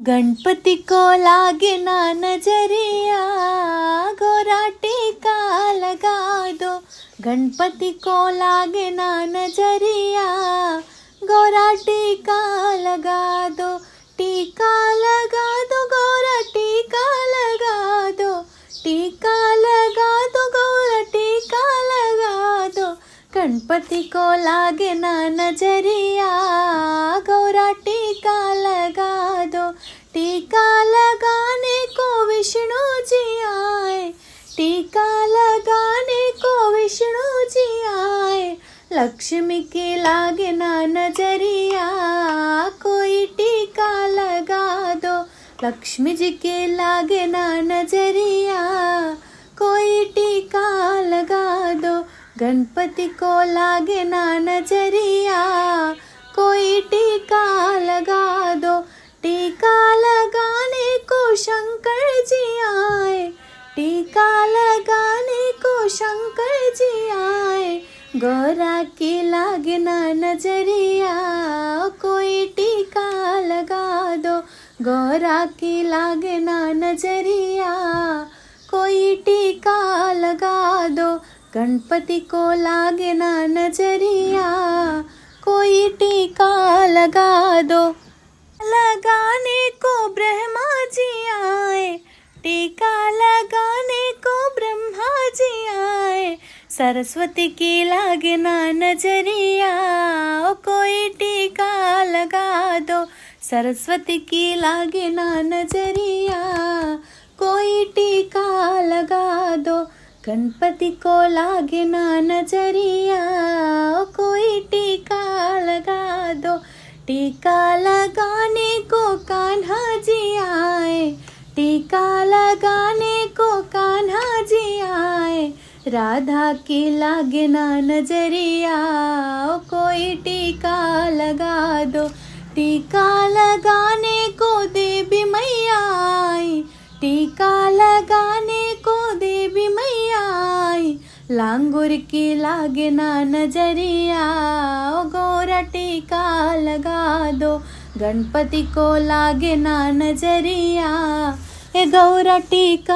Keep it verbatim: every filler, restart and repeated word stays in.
गणपति को लागे ना नजरिया, गौरा टीका लगा दो। गणपति को लागे ना नजरिया, गौरा टीका लगा दो। टीका लगा दो गौरा, टीका लगा दो। टीका लगा दो गौरा, टीका लगा दो। गणपति को लागे ना नजरिया, गौरा टीका लगा दो। टीका लगाने को विष्णु जी आए, टीका लगाने को विष्णु जी आए। लक्ष्मी की लागे ना नजरिया, कोई टीका लगा दो। लक्ष्मी जी की लागे ना नजरिया, कोई टीका लगा दो। गणपति को लागे ना नजरिया, कोई टीका लगा दो। टीका लगाने को शंकर जी आए, टीका लगाने को शंकर जी आए। गौरा की लागे ना नजरिया, कोई टीका लगा दो। गौरा की लागे ना नजरिया, कोई टीका लगा दो। गणपति को लागे ना नजरिया, कोई टीका लगा दो। लगाने को ब्रह्मा जी आए, टीका लगाने को ब्रह्मा जी आए। सरस्वती की लागे ना नजरिया, ओ कोई टीका लगा दो। सरस्वती की लागे ना नजरिया, कोई टीका लगा दो। गणपति को लागे ना नजरिया, ओ कोई टीका लगा दो। टीका लगाने को कान्हा जी आए, टीका लगाने को कान्हा जी आए। राधा की लागे ना नजरिया, ओ कोई टीका लगा दो। टीका लगाने को देवी मैया आई, टीका लगाने को देवी मैया आई। लांगुर की लागे ना नजरिया, ओ गौरा टीका लगा दो। गणपति को लागे ना नजरिया, ए गौरा टीका